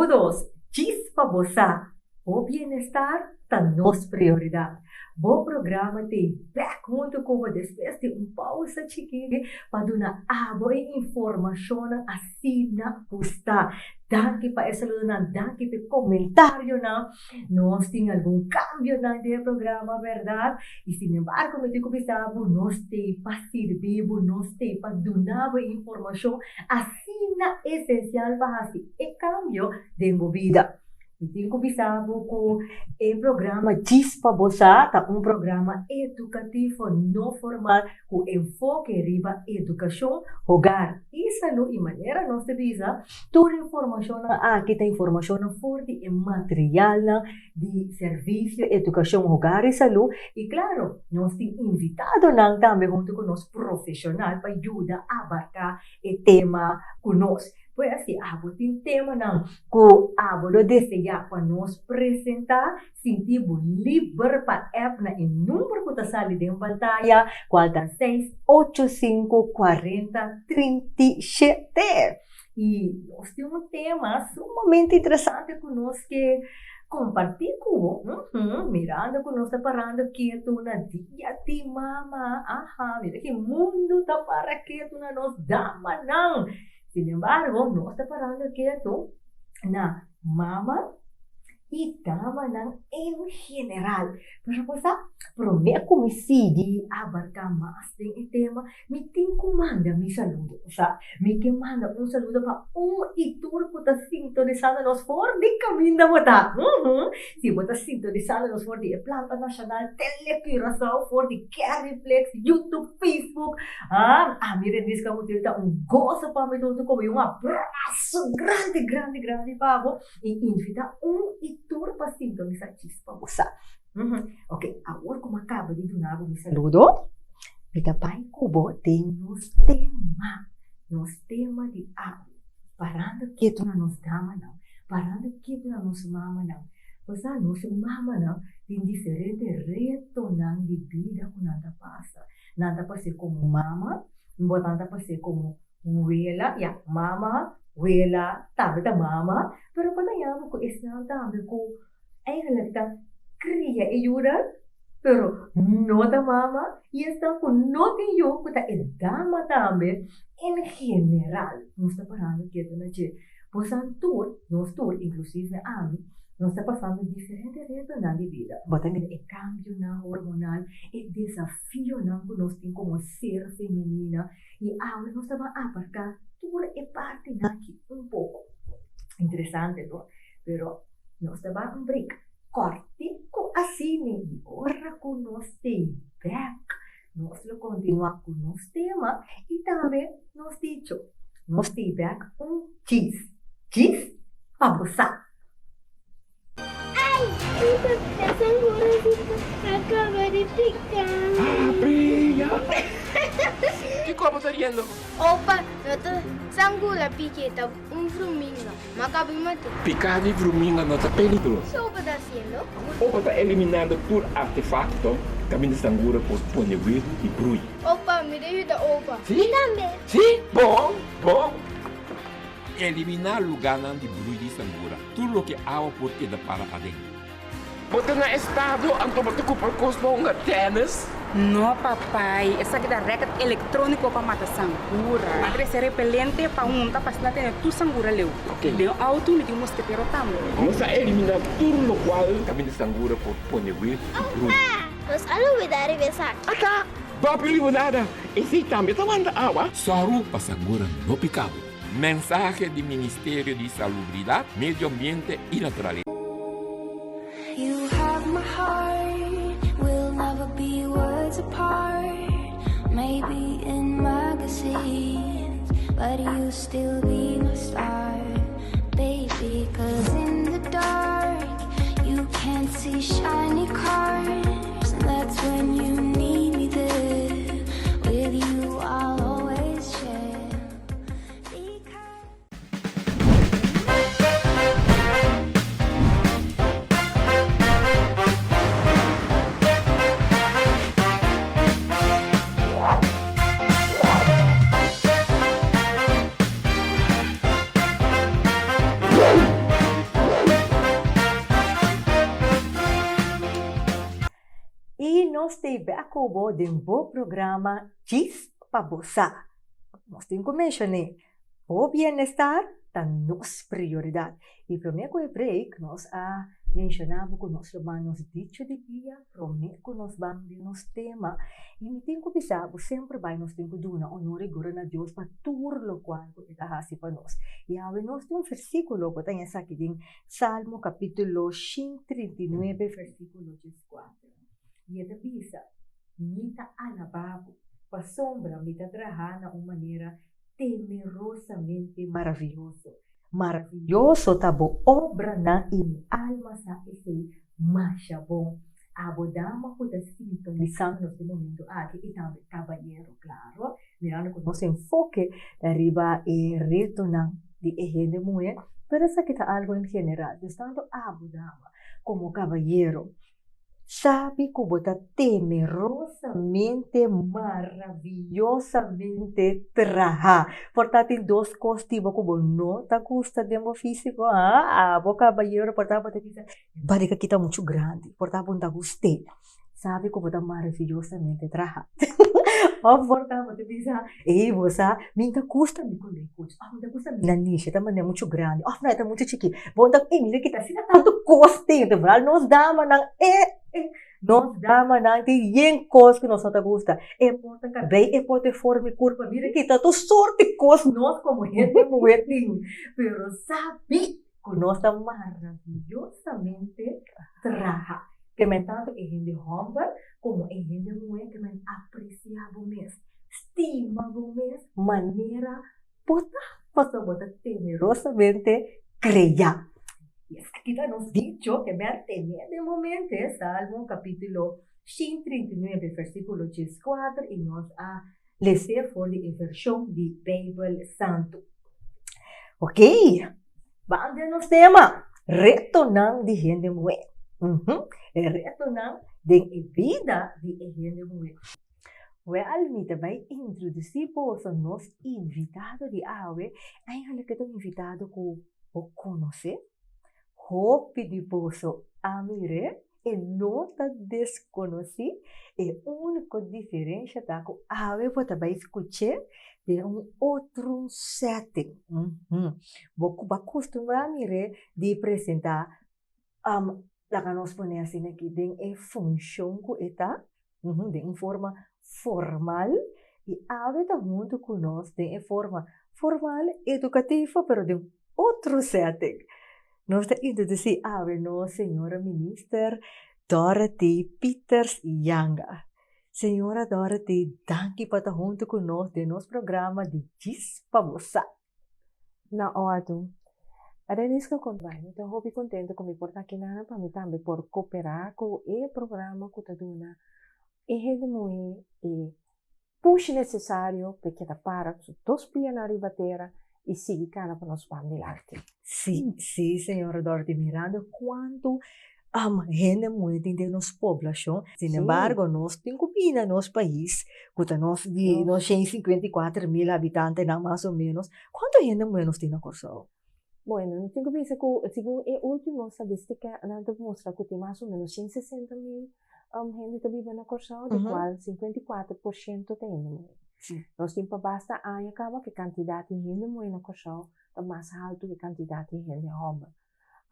Saludos! Djis pa bo sa, bo bienestar ta nos prioridat. Bo programa t'ei bèk huntu ku bo despues di un pausa chikiti pa duna abo e informashonnan asina ku sta. Danki pa e saludonan, danki pa e komentarionan. Nos tin algun kambionan den e programa, bèrdat? I sinembargo mi tin ku bisa bo, nos t'ei pa sirbi bo, nos t'ei pa duna bo e informashon asina esensial pa hasi e kambio den bo bida. Mi tin ku bisa bo ku e programa Djis pa Bo Sa ta un programa edukativo no formal ku enfoke riba edukashon, hogar i salú i manera nos ta bisa tur informashonnan aki ta informashonnan for di e materialnan di Servisio Edukashon Hogar i Salú i klaro nos tin invitadonan tambe huntu ku nos profeshonal pa yuda abarká e tema ku nos. Pues si abo tin temanan ku abo lo deseá pa nos presentá, sinti bo liber pa app na e number ku ta sali den pantaya, kual ta seis ocho sinku kuarenta 37. I nos tin un tema sumamente interesante ku nos ke kompartí ku bo. Mirando ku nos ta parando ketu na Dia di Mama, aha, mira ki mundu ta para ketu na nos damanan. Sinembargo, nos ta parando ketu na mama i damanan en general. Pero bo sa, promé ku mi sigui abarká mas den e tema, mi tin ku manda mi saludo. Bo sa, mi ke manda un saludo pa un i tur ku ta sintonisando nos for di kaminda bo ta. Si bo ta sintonisando nos for di e Planta Nashonal Tele Curaçao, for di Cariflex, YouTube, Facebook, Ah, ami Renisca Mutil ta un goso pa mi huntu ku bo i un abraso grandi, grandi, grandi pa bo i invita un i tur pa sintonisa Djis pa Bo Sa. Ok, awor ku mi a kaba di duna bo mi saludo, mi ta bai ku bo den nos tema, nos tema di awe, parando ketu na nos damanan, parando ketu na nos mamanan. Bo sa, nos mamanan tin diferente retonan di bida ku nan ta pasa. Nan ta pas'é komo mama, bo nan ta pas'é komo wela, ya, mama, wela, tambe ta mama, pero bo ta yama ku esnan tambe ku eigenlijk ta kria e yunan, pero no ta mama, i esnan ku no tin yu ku ta e dama tambe, en general nos ta parando ketu na dje. Bosan tur, nos tur, inklusive ami, nos ta pasando diferente retonan di bida. Bo ta mira e kambionan hormonal, e desafionan ku nos tin komo ser femenina, i awe nos ta ban abarká tur e partinan aki un poko. Interesante, no? Pero nos ta ban un break kòrtiku asina i ora ku nos stay bèk, Nos lo kontinuá ku nos tema i tambe nos dicho. Nos stay back un djis. Djis pa bo sa! Ai! E sangurasito a kaba di pika mi. Kiko bo ta riendo? Opa, no ta sangura piki, ta un vruminga. Ma kabi mate. Pika di vruminga no ta peligroso. Ki opa ta hasiendo? Opa ta eliminando tur artefakto kaminda sangura por pone webu i brui. Opa, mi ta yuda opa. Si? Mi tambe. Si? Bon, bon. Eliminá lugánan di brui di sangura, tur loke awa por keda para aden. Bo ta na estado anto bo ta kumpra kos pa hunga tènis? No papai, esaki ta rèket elektróniko pa mata sangura. A trese repelente pa hunta pa asina tene tur sangura leu. Den outo mi tin un mosketero tambe. Nos a eliminá tur lokual kaminda sangura por pone webu i brui. Opa! Nos a lubidá riba esaki. Ata! Papi limonada, esei tambe ta wanta awa? Sòru pa sangura no pika bo. Mensahe di Ministerio di Salubridat, Medio Ambiente i Naturalesa. You have my heart, we'll never be worlds apart. Maybe in magazines, but you still be my star, baby. Cause in the dark, you can't see shiny cars. And that's when you need me there. With you, I'll always share. I nos t'ei bek ku bo den bo programa Djis pa bo sa. Nos tin ku menshoné, bo bienestar ta nos prioridat. I promé ku e break nos a menshoná bo ku nos lo ban nos dicho di dia promé ku nos ban den nos tema. I mi tin ku bisa bo semper bai nos tin ku duna honor i gloria na Dios pa tur lokual ku e ta hasi pa nos. I awe nos tin un versíkulo ku ta esaki den Salmo kapítulo 139 versíkulo 14. I e ta bisa, Mi ta alabá bo, pasobra mi ta trahá na un manera temerosamente maravioso. Maravioso ta bo obranan i mi alma sa esei masha bon. Abo dama ku ta sintonisá nos den momentu aki i tambe kabayero, klaro, mirando ku nos enfoke ta riba e retonan di e hende muhé, pero esaki ta algu en general. Dus tantu abo dama komo kabayero sabi ku bo ta temerosamente, maraviyosamente traha. Por ta tin dos kos di bo ku bo no ta gusta den bo físiko, ha? Abo kabayero por ta bo ta bisa, e barika aki ta muchu grandi, por ta bo no ta gust'é. Sabi ku bo ta maraviyosamente traha. Òf por ta bo ta bisa, ey bo sa, mi no ta gusta mi koló kuchi, òf mi no ta gusta mi nanishi, ta manera muchu grandi, òf no e ta muchu chikí. Bo no ta, ey mira kita asina tantu kos tin, te vooral nos damanan, e e nos damanan tin yen kos ku nos no ta gusta. E por ta kabei, e por ta e forma di kurpa, mira kita tur sorti kos nos komo hende muhé tin. Pero sabi ku nos ta maraviyosamente traha. Ke men tantu e hende hòmber komo e hende muhé ke men apresiá bo mes, stima bo mes manera bo ta, pasobra bo ta temerosamente kreá. I esaki ta nos dicho ke men tene den momente, Salmo kapítulo 139 versíkulo 14 i nos a Les'é for di e vershon di Beibel Santu. Ok, ban den nos tema, retonan di hende muhé. E retonan den e bida di e hende muhé. Wèl, mi ta bai introdusí boso nos invitado di awe. Eigenlijk e ta un invitado ku bo konosé. Hopi di boso a mir'é. E no ta deskonosí, e úniko diferensha ta ku awe bo ta bai skuch'é den un otro setting. Bo ku bo a kustumbrá mir'é di presentá, laga nos pone asina aki, den e funshon ku e ta, den un forma formal, i awe ta huntu ku nos den e forma formal, edukativo, pero den otro setting. Nos ta introdusí awe nos señora Minister Dorothy Pieters Janga. Señora Dorothy, danki pa ta huntu ku nos den nos programa di Djis pa Bo Sa. Na òrdu. Reniska konta, Mi ta hopi kontento ku mi por ta akinan pa mi tambe por koperá ku e programa ku ta duna e hende muhé e push nesesario pa e keda para ku su dos pianan riba tera i sigui kana pa nos ban dilanti. Sí, sí, señora Dorothy, mirando kuantu hende muhé tin den nos poblashon, sin embargo nos tin ku bini na nos pais ku ta nos di nos 154 mil habitantenan mas o ménos, kuantu hende muhé nos tin na Kòrsou? Bueno, nos tin ku bisa ku segun e último stadístikanan ta mustra ku tin mas o ménos 160 mil hende ta biba na Kòrsou, di kual 54% ta hende muhé. Nos tin pa basta aña kaba ku e kantidat di hende muhé na Kòrsou ta mas haltu ku e kantidat di hende hòmber.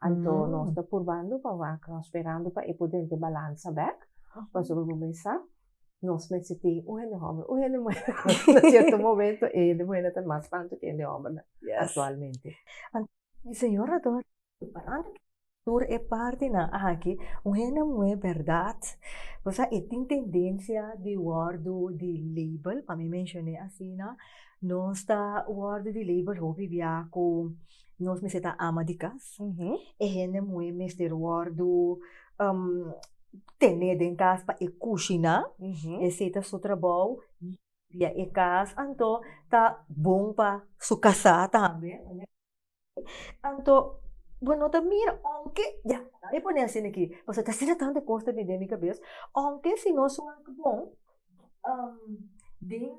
Anto nos ta purbando pa wak, nos sperando pa e por drenta e balansa bèk, pasobra bo mes sa, nos mester tin un hende hòmber, un hende muhé. Na sierto momento e hende muhénan ta mas tantu ku e hende hòmbernan aktualmente. Señora Dor, parando tur e partinan aki, un hende muhé bèrdat, bo sa e tin tendensia di wòrdu di label, pa mi menshoné asina, nos ta wòrdu di label hopi bia ku nos mester ta ama di kas, e hende muhé mester wòrdu tene den kas pa e kushiná, esei ta su trabou, limpia e kas, anto ta bon pa su kasá tambe. Anto bo no ta mira ounke, ya, mi pone asina aki, pasobra ta asina tantu kos ta bini den mi kabes, ounke si nos wak bon den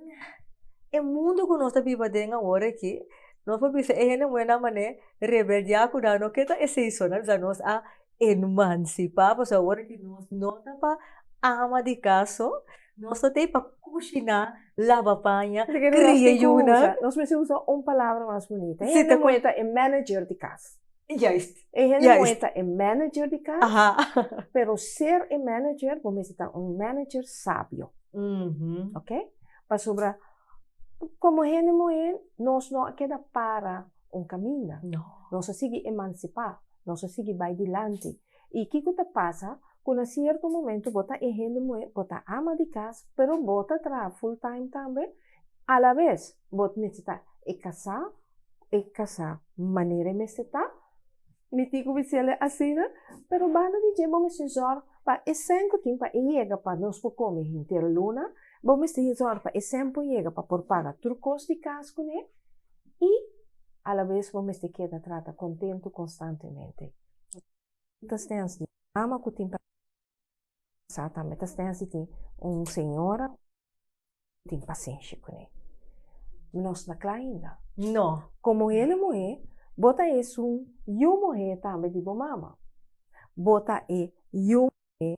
e mundu ku nos ta biba aden awor aki, nos por bisa e hende muhernan manera rebeldiá ku nan no ke ta esei so, nan bisa nos a emansipá, pasobra awor aki nos no ta pa. ama di kas so, nos no ta ei pa kushiná, laba paña, kria yunan. Nos mester usa un palabra mas bunita. E hende muhé ta e manager di kas. Juist. E hende muhé ta e manager di kas, pero ser e manager bo mester ta un manager sabio. Ok? Pasobra komo hende muhé nos no a keda para un kaminda. Nos a sigui emansipá, nos a sigui bai dilanti. I kiko ta pasa? Ku na sierto momento bo ta e hende muhé, bo ta ama di kas, pero bo ta traha full time tambe. A la bes bo mester ta e kasá, e kasá manera e mester ta, mi tin ku bis'el asina, pero banda di dje bo mester zòrg pa e sèn ku tin pa e yega pa nos por kome henter luna, bo mester zòrg pa e sèn por yega pa por paga tur kos di kas kuné i a la bes bo mester keda trata kontentu konstantemente. Ta stens di mama ku tin pasa tambe ta stens di tin un señora ku tin pasenshi kuné. Nos ta kla ainda. No. Komo hende muhé, bo ta esun yu muhé tambe di bo mama. Bo ta e yu muhé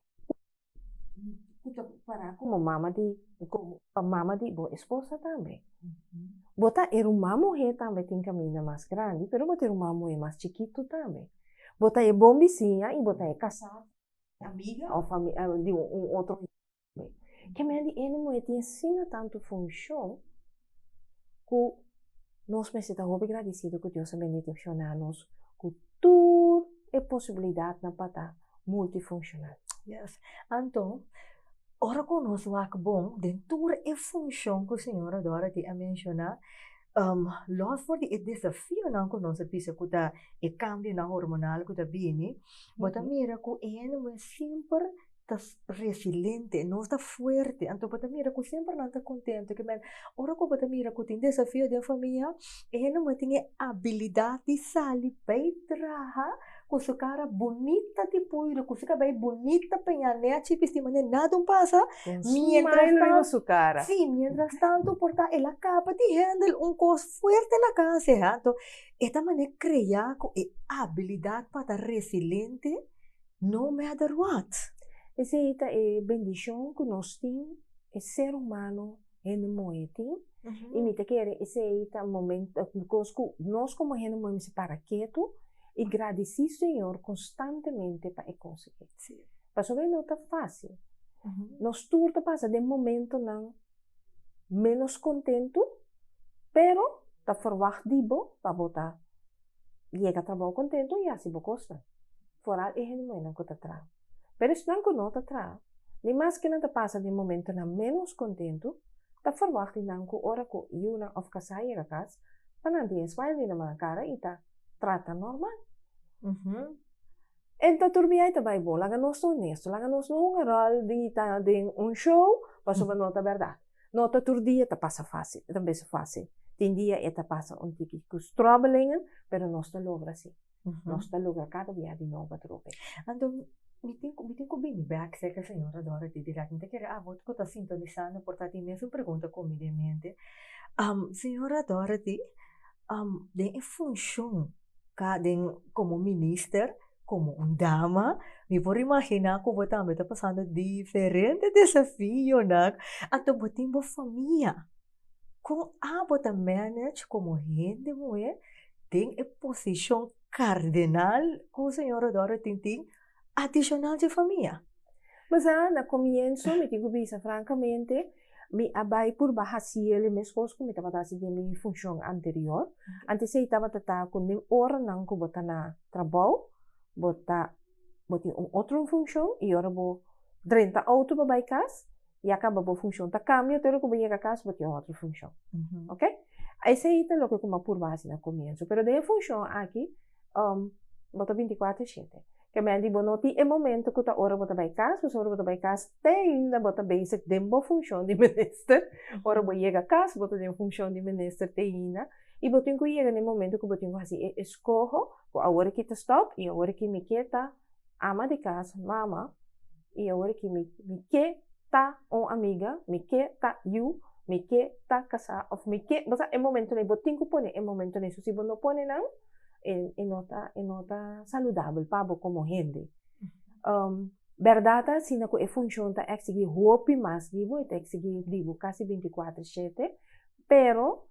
ku ta para komo mama di komo mama di bo esposa tambe. Bo ta e ruman muhé tambe tin kaminda mas grandi, pero bo ta e ruman muhé mas chikitu tambe. Bo ta e bon bisiña i bo ta e kasá, amiga òf di un otro hende tambe. Ke men di hende muhé tin asina tantu funshon ku nos mester ta hopi gradisido ku Dios a bendishoná nos ku tur e posibilidatnan pa ta multifunshonal. Yes. Anto, ora ku nos wak bon den tur e funshon ku señora Dorothy a menshoná, lòs for di e desafionan ku nos a bisa ku ta e kambionan hormonal ku ta bini, bo ta mira ku e hende muhé semper ta resiliente, nos ta fuerte, anto bo ta mira ku semper nan ta kontento, ke men ora ku bo ta mira ku tin desafio den famia, e hende muhé tin e abilidat di sali bai traha ku su kara bunita di puiru, ku su kabei bunita peñá nechi bisti manera nada un pasa, mientras tanto, su kara. Sí, mientras tanto por ta el a kaba di handle un kos fuerte na kas, anto e ta manera krea ku e abilidat pa ta resiliente. No matter what. Esei ta e bendishon ku nos tin, e ser humano hende muhé tin, i mi ta kere esei ta momento, kos ku nos komo hende muhé mester para ketu i gradisí Señor konstantemente pa e kos ei. Pasobra e no ta fásil. Nos tur ta pasa den momentonan ménos kontentu, pero ta ferwagt di bo pa bo ta Yega trabou kontentu i hasi bo kosnan. Foral e hende muhénan ku ta traha. Pero esnan ku no ta traha, ni maske nan ta pasa den momentonan ménos kontentu, ta ferwagt di nan ku ora ku yunan òf kasá yega kas, pa nan tin e smile di nan kara i ta trata normal. En ta tur biaha ta bai bon. Laga nos ta honesto, laga nos no hunga ròl di ta den un show, pasobra no ta bèrdat. No ta tur dia ta pasa fásil, ta bes fásil. Tin dia e ta pasa un tiki ku stròbelingen, pero nos ta logra sí. Nos ta logra kada bia di nobo atrobe. Anto mi tin ku mi tin ku bini bèk serka señora Dorothy dirèkt. Mi ta kere abo ku ta sintonisando por ta tin mesun pregunta ku mi den mente. Señora Dorothy, den e funshon ka den komo minister, komo un dama, mi por imaginá ku bo tambe ta pasando diferente desafionan, anto bo tin bo famia. Kon abo ta manage komo hende muhé den e posishon kardenal ku señora Dorothy tin adishonal dje famia? Masa, na komienso mi tin ku bisa frankamente, mi a bai purba hasi el meskos ku mi tabata hasi den mi funshon anterior. Antes ei tabata ta ku den oranan ku bo ta na trabou, bo ta bo tin un otro funshon i ora bo drenta outo pa bai kas, ya kaba bo funshon ta kambia te ora ku bo yega kas bo tin un otro funshon. Oke? Esei ta loke ku mi a purba hasi na komienso. Pero den e funshon aki, bo ta bintikuater shete. Ke men di bo no tin e momento ku ta ora bo ta bai kas, pasobra ora bo ta bai kas te ainda bo ta bezig den bo funshon di minister. Ora bo yega kas bo ta den funshon di minister te ainda. I bo tin ku yega na e momento ku bo tin ku hasi e eskoho ku awor aki ta stòp i awor aki mi ke ta ama di kas, mama, i awor aki mi mi ke ta un amiga, mi ke ta yu, mi ke ta kasá òf mi ke, bo sa e momentonan ei bo tin ku pone e momentonan ei. So si bo no pone nan e no ta e no ta saludabel pa bo komo hende. Bèrdat ta asina ku e funshon ta eksigí hopi mas di bo, e ta eksigí di bo kasi bintikuater shete, pero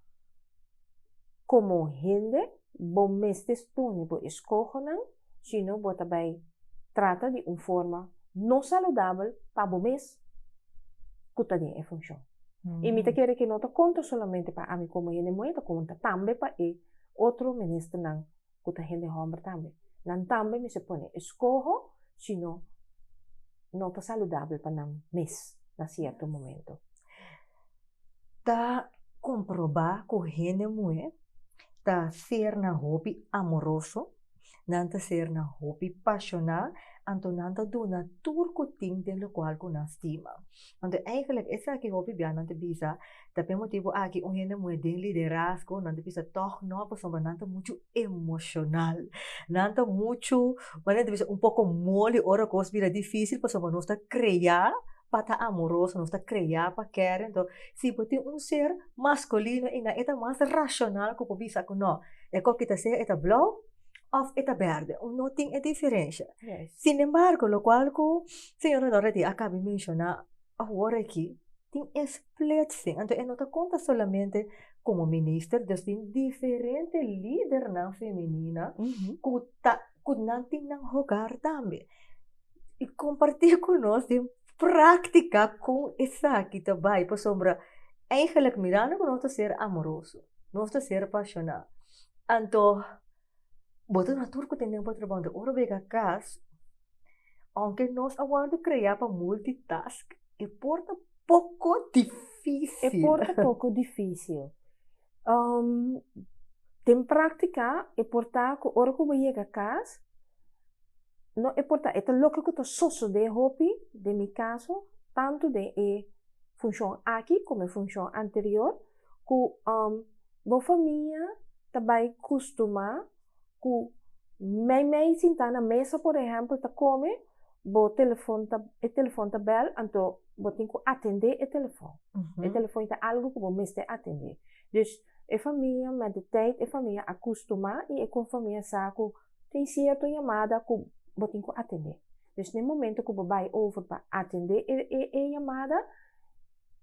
komo hende bo mester pone bo eskohonan, sino bo ta bai trata di un forma no saludabel pa bo mes ku ta den e funshon. I mi ta kere ku no ta konta solamente pa ami komo hende muhé, ta konta tambe pa e otro ministernan ku ta hende hòmber tambe. Nan tambe mester pone eskoho, sino no ta saludabel pa nan mes na sierto momento. Ta komprobá ku hende muhé ta sernan hopi amoroso, nan ta sernan hopi pashoná, anto nan ta duna tur ku tin den lokual ku nan stima. Anto eigenlijk esaki hopi bia nan ta bisa ta p'e motibu aki un hende muhé den liderazgo nan ta bisa tòg no pasobra nan ta muchu emoshonal, nan ta muchu manera nan ta bisa un poko moli ora kos bira difísil pasobra nos ta krea pa ta amoroso, nos ta krea pa kere, anto si bo tin un ser maskulino i nan e ta mas rashonal ku por bisa ku no e koki ta sea e ta blou òf e ta bèrdè, un no tin e diferensha. Sinembargo lokual ku señora Dorothy a kaba di menshoná awor aki tin e splitsing, anto e no ta konta solamente komo minister, dus tin diferente lidernan femenina ku ta ku nan tin nan hogar tambe. I kompartí ku nos den práktika kon esaki ta bai, pasobra eigenlijk mirando ku nos ta ser amoroso, nos ta ser pashoná, anto bo ta duna tur ku tin den bo trabou, anto ora bo yega kas, ounke nos a wòrdu kreá pa multitask, e por ta poko difísil. E por ta poko difísil. Den práktika e por ta ku ora ku bo yega kas, No e por ta, e ta loke ku ta sosodé hopi den mi kaso, tantu den e funshon aki komo e funshon anterior, ku bo famia ta bai kustumá ku meimei sintá na mesa por ehèmpel ta kome, bo telefon ta e telefon ta bèl anto bo tin ku atendé e telefon. E telefon ta algu ku bo mester atendé. Dus e famia met de tijd e famia a kustumá i e famia sa ku Tin sierto yamada ku bo tin ku atendé. Dus na e momento ku bo bai over pa atendé e e e yamada,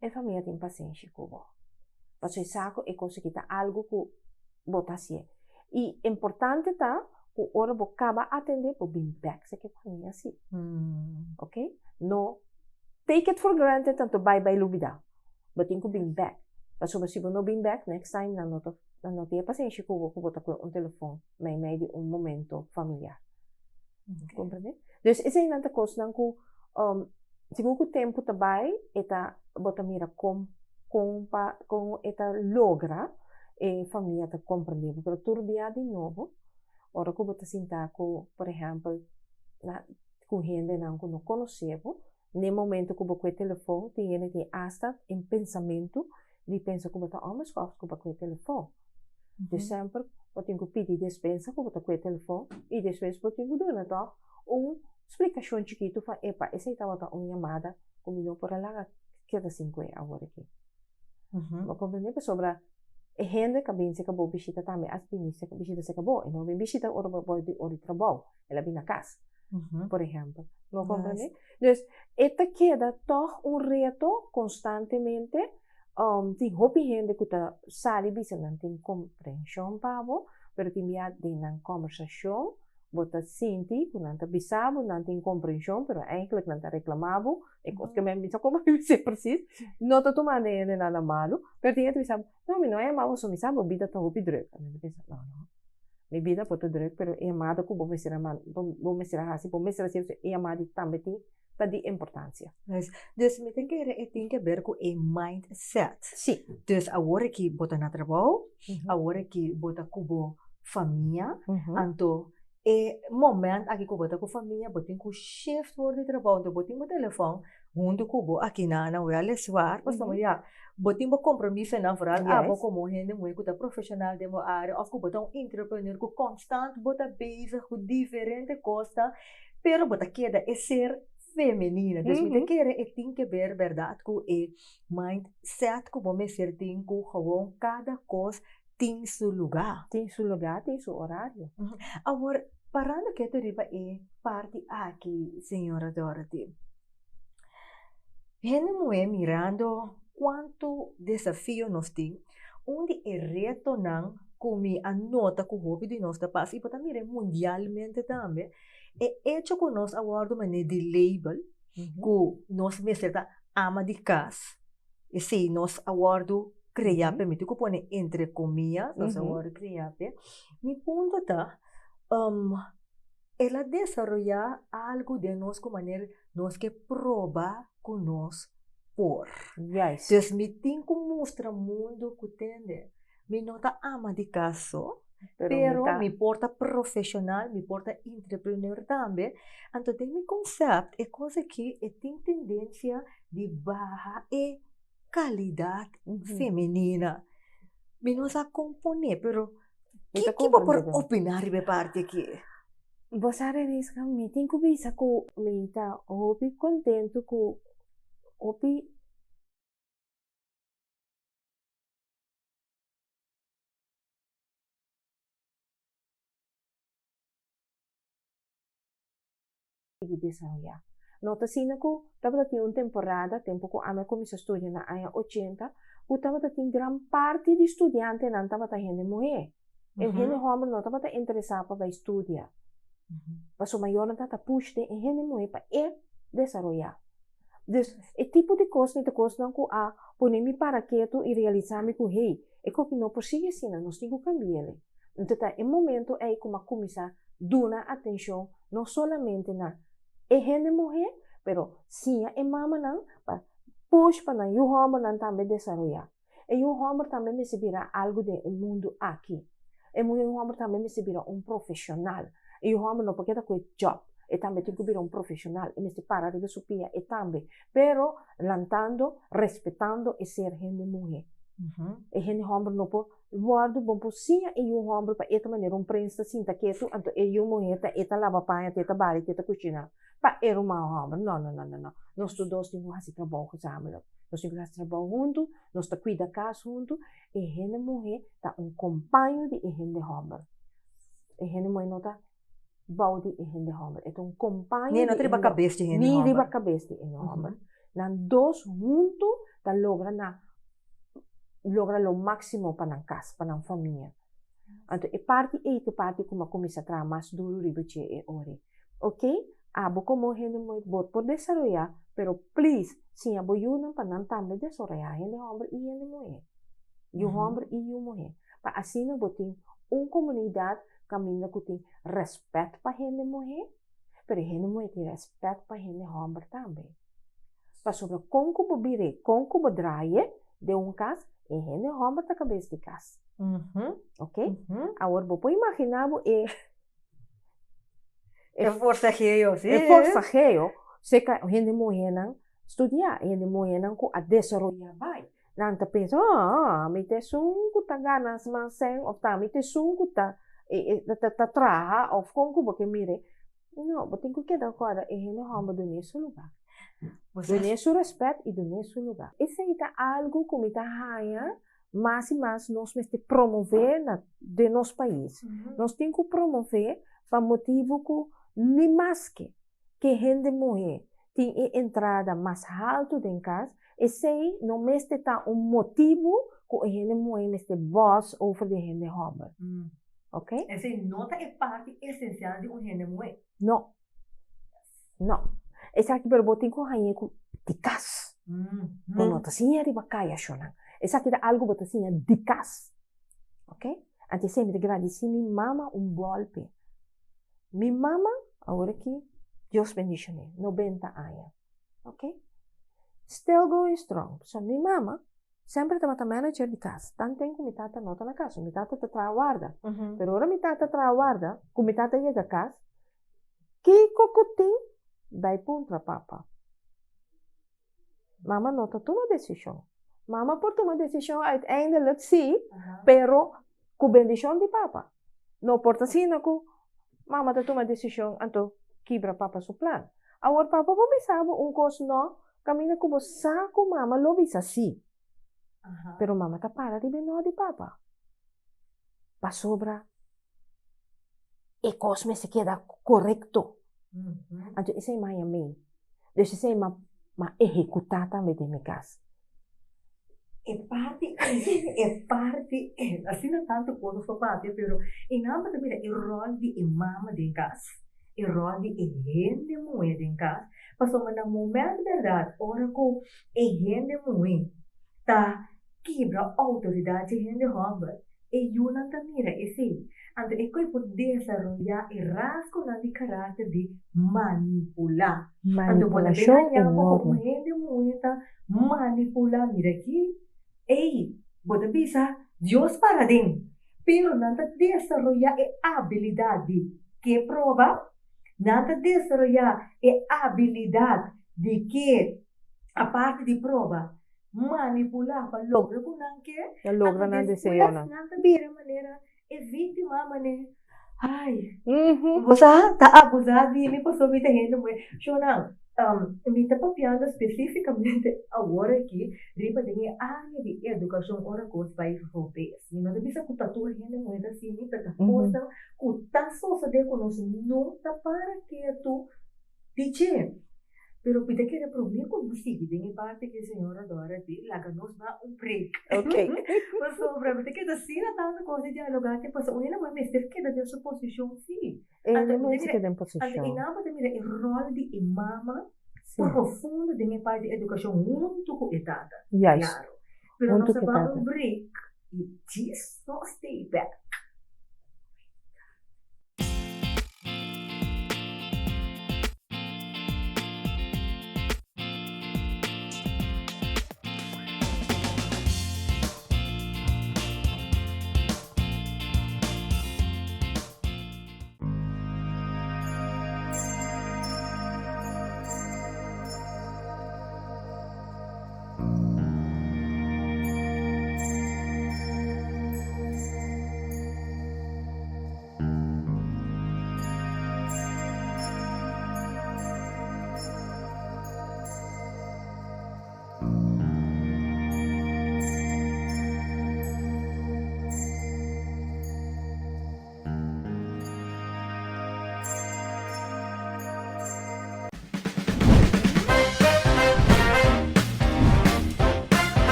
e famia tin pasenshi ku bo. Pasobra e sa ku e kos aki ta algu ku bo ta hasié. I importante ta ku ora bo kaba atendé, bo bin bèk sa ku e famia si. Oke? No take it for granted anto bai bai lubidá. Bo tin ku bin bèk. Pasobra si bo no bin bèk, next time nan no ta nan no tin e pasenshi ku bo ku bo ta kue un telefon. meimei di un momento familiar. Okay. Comprende? Dus eseinan ta kosnan ku um, segun ku tempu ta bai, e ta bo ta mira kon kon pa kon e ta logra e famia ta komprende bo. Pero tur bia di nobo, ora ku bo ta sinta ku, por ehèmpel, na ku hendenan ku no konosé bo, n'e momento ku bo kue telefon, tin hende tin asta en pensamentu di pensa ku bo ta òmeskòf ku bo kue telefon. Dus semper bo tin ku pidi despensa ku bo ta kue telefon i despues bo tin ku duna tòg un splikashon chikitu van epa esei tabata un yamada ku mi no por a laga keda sin kue awor aki. Bo komprende? Pasobra e hende ka bin seka bo bishita tambe a bini bishita seka bo, e no bin bishita ora bo bai di ora di trabou, el a bin na kas, por ehèmpel. Bo komprende? Dus e ta keda tòg un reto konstantemente Tin hopi hende ku ta sali bisa nan tin komprenshon pa bo, pero tin bia den nan kòmbersashon bo ta sinti ku nan ta bisa bo nan tin komprenshon, pero eigentlik nan ta reklamá bo, e kos ke mi a bisa komo mi bisa presis, no ta tuma den hende nada malu, pero tin hende ta bisa bo, no mi no a yama bo, so mi sa bo bida ta hopi drùk, mi ta pensa, no no, mi bida por ta drùk, pero e yamada ku bo mester a bo mester a hasi, bo mester a hasi e yamada tambe tin ta di importancia. Juist. Dus mi ta kere e tin ke ber ku e mindset. Sí. Dus awor aki bo ta na trabou, awor aki bo ta ku bo famia, anto e moment aki ku bo ta ku famia bo tin ku shift for di trabou, anto bo tin bo telefòn huntu ku bo aki na na weliswaar, pasobra ya bo tin bo kompromisonan vooral abo komo hende muhé ku ta profeshonal den bo área òf ku bo ta un entrepreneur ku konstant bo ta bezig ku diferente kosnan. Pero bo ta keda e ser femenina. Dus mi ta kere e tin ke ber bèrdat ku e mindset ku bo mester tin ku gewoon kada kos tin su lugá. Tin su lugá, tin su orario. Awor, Parando ketu riba e parti aki, señora Dorothy. Hende muhé mirando kuantu desafio nos tin, un di e retonan ku mi a nota ku hopi di nos ta pasa i bo ta mira mundialmente tambe, e echo ku nos a wòrdu manera di label ku nos mester ta ama di kas, esei nos a wòrdu krea p'e, mi tin ku pone entre komia, nos a wòrdu krea p'e. Mi punto ta, el a desaroyá algu den nos ku manera nos ke proba ku nos por. Dus mi tin ku mustra mundu ku tende mi no ta ama di kas so, pero mi por ta profeshonal, mi por ta entrepreneur tambe. Anto den mi konsèpt e kos aki e tin tendensia di baha e kalidat femenina. Mi no sa kon pone, pero ki bo por opiná riba e parti aki? Bo sa Reniska, mi tin ku bisa ku mi ta hopi kontentu ku hopi. Sigui desaroyá. No ta asina ku tabata tin un temporada, tempu ku ami a kuminsá studia na aña ochenta, ku tabata tin gran parti di studiantenan tabata hende muhé. E hende hòmber no tabata interesá pa bai studia. Pasobra mayornan tabata push den e hende muhé pa e desaroyá. Dus, e tipo di kos ni ta kosnan ku a pone mi para ketu i realisá mi ku, hey, e koki no por sigui asina, nos tin ku kambi'el. Enton ta e momento ei ku mi a kuminsá duna atenshon no solamente na e hende muhé, pero siña e mamanan pa push pa nan yu hòmbernan tambe desaroyá. E yu hòmber tambe mester bira algu den e mundu aki. E yu hòmber tambe mester bira un profeshonal. E yu hòmber no por keda ku e djòp, e tambe tin ku bira un profeshonal, e mester para riba su pia e tambe, pero lantando, respetando e ser hende muhé. E hende hòmber no por wòrdu, bo por siña e yu hòmber pa e ta manera un prens ta sinta ketu, anto e yu muhé ta e ta laba paña, ta e ta bari, ta e ta kushiná. Pa e ruman hòmber, no, no, no, no, no. Nos tur dos tin ku hasi trabou gezamenlijk. Nos tin ku hasi trabou huntu, nos ta kuida kas huntu. E hende muhé ta un kompaño di e hende hòmber. E hende muhé no ta bou di e hende hòmber. E ta un kompaño di e hende. Ni no ta riba kabes di e hende hòmber. Ni riba kabes di e hende hòmber. Nan dos huntu ta logra na logra lo máksimo pa nan kas, pa nan famia. Anto e parti ei ta e parti ku mi a kuminsá traha mas duru riba dje e ora ei. Ok, abo komo hende muhé bo por desaroyá, pero please siña bo yunan pa nan tambe desaroyá, hende hòmber i hende muhé, yu hòmber i yu muhé, pa asina bo tin un komunidat kaminda ku tin rèspèt pa hende muhé, pero e hende muhé tin rèspèt pa hende hòmber tambe. Pasobra kon ku bo bir'é, kon ku bo draai'é den un kas, e hende hòmber ta kabes di kas. Ok? Awor bo por imaginá bo e E forsageo, sí. E forsageo, seka hende muhénan studiá, hende muhénan ku a desaroyá bai. Nan ta pensa, ah, mi ta esun ku ta gana mas sèn òf ta mi ta esun ku ta ta traha òf kon ku bo ke mira. No, bo tin ku keda kòrda e hende hòmber dun'é su lugá. Dun'é su rèspèt i dun'é su lugá. Esei ta algu ku mi ta haña mas i mas nos mester promové na den nos pais. Nos tin ku promové pa motibu ku ni maske ke hende muhé tin e entrada mas haltu den kas, esei no mester ta un motibu ku e hende muhé mester bòs over di e hende hòmber. Ok? Esei no ta e parti esensial di un hende muhé. No. No. Esaki pero bo tin ku hañ'é ku di kas. Bo no ta siña riba kaya shonnan. Esaki ta algu bo ta siña di kas. Ok? Anto esei mi ta gradisí mi mama un bòlpe. Mi mama, awor aki, Dios bendishon'é, nobenta aña. Ok? Still going strong. So mi mama Semper tabata manager di kas. Tanten ku mi tata no ta na kas, mi tata ta traha warda. Pero ora mi tata traha warda, ku mi tata yega kas, kiko ku tin bai puntra papa. Mama no ta tuma desishon. Mama por tuma desishon uiteindelijk si, pero ku bendishon di papa. No por ta asina ku mama ta tuma desishon anto kibra papa su plan. Awor papa por bisa bo un kos no, Kaminda ku bo sa ku mama lo bisa sí. Pero mama ta para riba e no di papa. Pasobra E kos mester keda korekto. Anto esei mi haña mei. Dus esei mi a ehekutá tambe den mi kas. E parti ei, e parti ei. Asina tantu kos nos por papia, pero e nan bo ta mira e ròl di e mama den kas, e ròl di e hende muhé den kas, pasobra na momènt bèrdat ora ku e hende muhé ta kibra outoridat dje hende hòmber, e yunan ta mira esei. Anto e koe por desaroyá e rasgonan di karakter di manipulá. Anto bo ta bin Manipulashon haña bo ku un enorme. hende muhé ta manipulá. Mira aki, ei, bo ta bisa, Dios para den. Pero nan ta desaroyá e abilidat di ke proba, nan ta desaroyá e abilidat di ke, aparte di proba, manipulá pa logra ku nan ke, Pa logra anto nan despues deseonan. nan ta bira manera e víktima manera, ai, bo sa ta abusá di mi pasobra mi ta hende muhé. Shownan, mi ta papiando spesífikamente awor aki riba den e área di edukashon ora kos bai robes. Mi no ta bisa ku ta tur hende muhé ta asina, pero ta kosnan ku ta sosodé ku nos no ta para ketu di dje. Pero mi ta kere promé ku nos sigui den e parti ku e señora Dora di laga nos ba un break. Ok. Pasobra mi ta keda asina tantu kos di dialogá ke pasobra un hende muhé mester keda den su posishon sí. E Anto hende mi ta mester mira keda den anto posishon. e nan bo ta mira e ròl di e mama Sí. profundo den e parti di edukashon huntu ku e tata. Juist. Klaro. Pero Huntu nos a ku e ba tata. un break i djis nos stay back.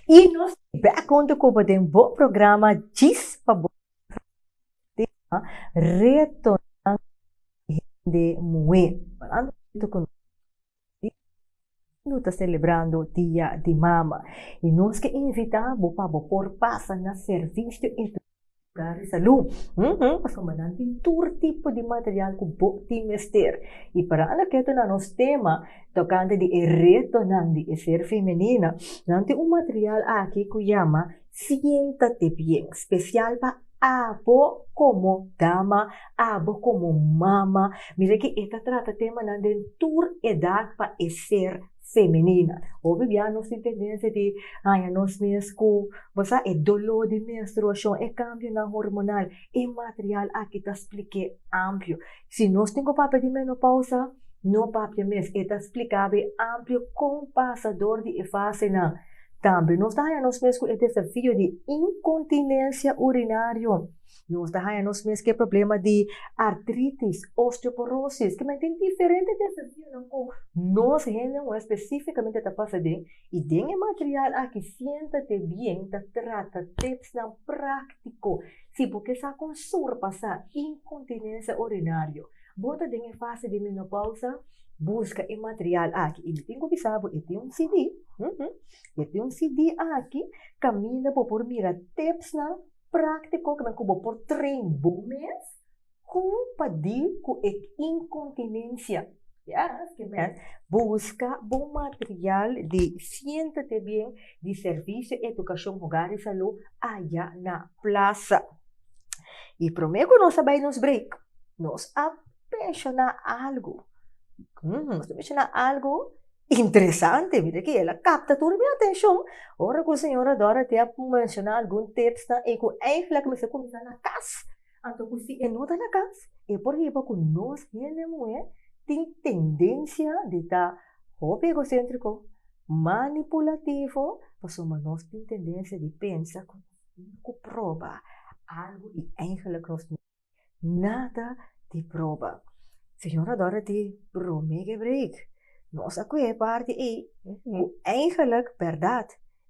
I nos bek huntu ku bo den bo programa Djis pa Bo Tema Retonan di Hende Muhé. Falando huntu ku nos mundu ta selebrando Dia di Mama i nos ke invitá bo pa bo por pasa na Servisio Lugar di salú. Pasobra nan tin tur tipo di material ku bo tin mester. I parando ketu na nos tema tokante di e retonan di e ser femenina, nan tin un material aki ku yama Siéntate Bien, spesial pa abo komo dama, abo komo mama. Mira ki e ta trata temanan den tur edat pa e ser femenina. Hopi bia nos tin tendensia di haña nos mes ku, bo sa, e doló di menstruashon, e kambionan hormonal. E material aki ta splik'é amplio. Si nos tin ku papia di menopousa, no papia mes. E ta splika bo amplio kon pasa dor di e fasenan. Tambe nos ta haña nos mes ku e desafio di inkontinensia urinario. Nos ta haña nos mes ku e problema di artritis, osteoporosis, ke men tin diferente desafionan ku nos hendenan spesífikamente ta pasa den. I den e material aki Siéntate Bien ta trata tipsnan práktiko si bo ke sa kon surpasá inkontinensia urinario. Bo ta den e fase di menopousa? Buska e material aki. I mi tin ku bisa bo e tin un CD, e tin un CD aki kaminda bo por mira tipsnan Práktiko ku ku bo por train bo mes kon pa deal ku e inkontinensia. Yes, ke men buska bo material di Siéntate Bien di Servisio Edukashon Hogar i Salú aya na Plaza. I promé ku nos a bai nos break, nos a menshoná algu. Nos a menshoná algu. Interesante, mira ki el a kapta tur mi atenshon ora ku señora Dorothy a menshoná algun tipsnan ei ku eigenlijk mester kuminsá na kas. Anto ku si e no ta na kas, e por hiba ku nos hende muhé tin tendensia di ta hopi egoséntriko, manipulativo, pasobra nos tin tendensia di pensa ku nos tin ku proba algu i eigenlijk nos no tin nada di proba. Señora Dorothy, promé ke break, nos a kohe e parti ei ku eigenlijk bèrdat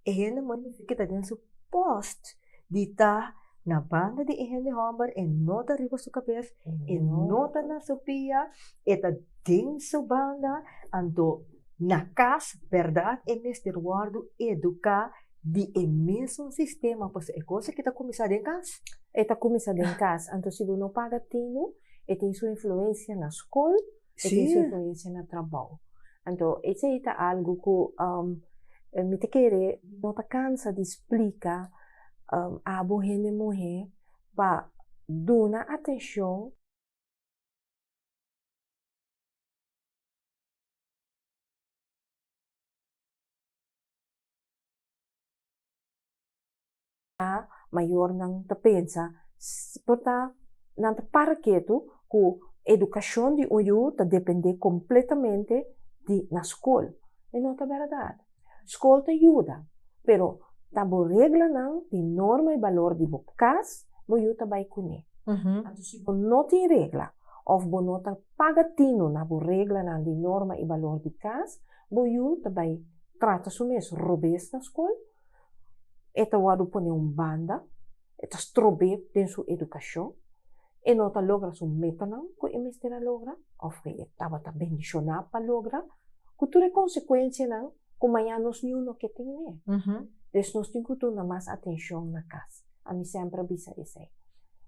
E hende muhé mester keda den su post di ta na banda di e hende hòmber, e no ta riba su kabes, e no ta na su pia, e ta den su banda, anto na kas bèrdat e mester wòrdu eduká di e mesun sistema, pasobra e kos aki ta kuminsá den kas. E ta kuminsá den kas, anto si bo no paga tinu, e tin su influensia na skol, e tin su influensia na trabou. Anto esei ta algu ku mi ta kere no ta kansa di splika abo hende muhé pa duna atenshon. Mayornan ta pensa por ta nan ta para ketu ku edukashon di un yu ta dependé kompletamente di na skol. E no ta bèrdat. Skol ta yuda, pero ta bo reglanan di norma i balor di bo kas bo yu ta bai kuné. Anto si bo no tin regla òf bo no ta paga tinu na bo reglanan di norma i balor di kas, bo yu ta bai trata su mes robes na skol. E ta wòrdu pone un banda, e ta strob'é den su edukashon, e no ta logra su metanan ku e mester a logra òf ku e tabata bendishoná pa logra, ku tur e konsekuensianan ku mañana nos niun no ke tene. Dus nos tin ku duna mas atenshon na kas. Ami semper a bisa esei.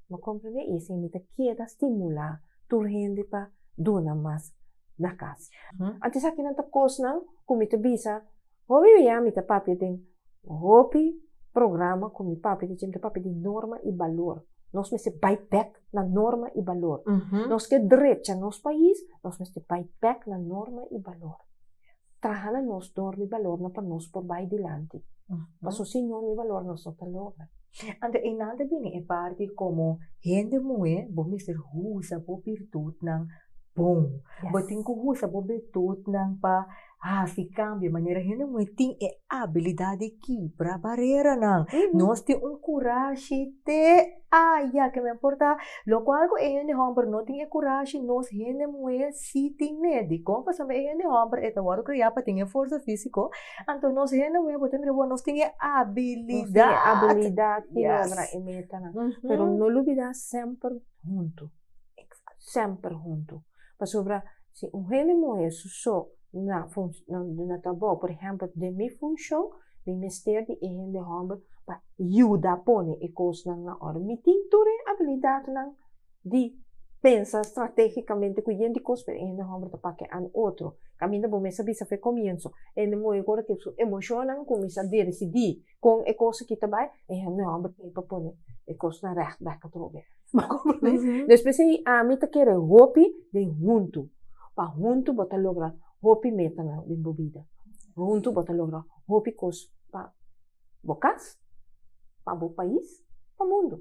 Bo komprendé? I esei mi ta keda stimulá tur hende pa duna mas na kas. Anto esakinan ta kosnan ku mi ta bisa. Hopi bia mi ta papia den hopi programa ku mi papia di dje, mi ta papia di norma i balor. Nos mester bai bek na norma i balor. Nos ke drecha nos pais, nos mester bai bek na norma i balor. Traha na nos norma i balornan pa nos por bai dilanti. Pasobra sin norma i balor nos no ta logra. Anto einan ta bini e parti komo hende muhé bo mester usa bo birtutnan bon. Bo tin ku usa bo birtutnan pa Hasi kambio manera hende muhé tin e abilidat di kibra bareranan. Nos tin un kurashi te aya ke men por ta. Lokual ku e hende hòmber no tin e kurashi, nos hende muhé si tin ne. Dikon? Pasobra e hende hòmber e ta wòrdu kriá pa tin e forsa físiko, anto nos hende muhé bo ta mira bo nos tin e abilidat. Nos tin e abilidat di logra e metanan. Pero no lubidá semper huntu. Semper huntu. Pasobra si un hende muhé su so na na trabou, por ehèmpel den mi funshon, mi mester di e hende hòmber pa yuda pone e kosnan na òrdu. Mi tin tur e abilidatnan di pensa stratégikamente ku yen di kos, pero e hende hòmber ta papia an otro. Kaminda bo mes a bisa for e komienso, e hende muhé ora ku su emoshonnan kuminsá desidí kon e kos aki ta bai, e hende hòmber tin pa pone e kosnan règt bèk atrobe. Bo komprendé? Despues ei ami ta kere hopi den huntu. Pa huntu bo ta logra hopi metanan den bo bida. Huntu bo ta logra hopi kos pa bo kas, pa bo pais, pa mundu.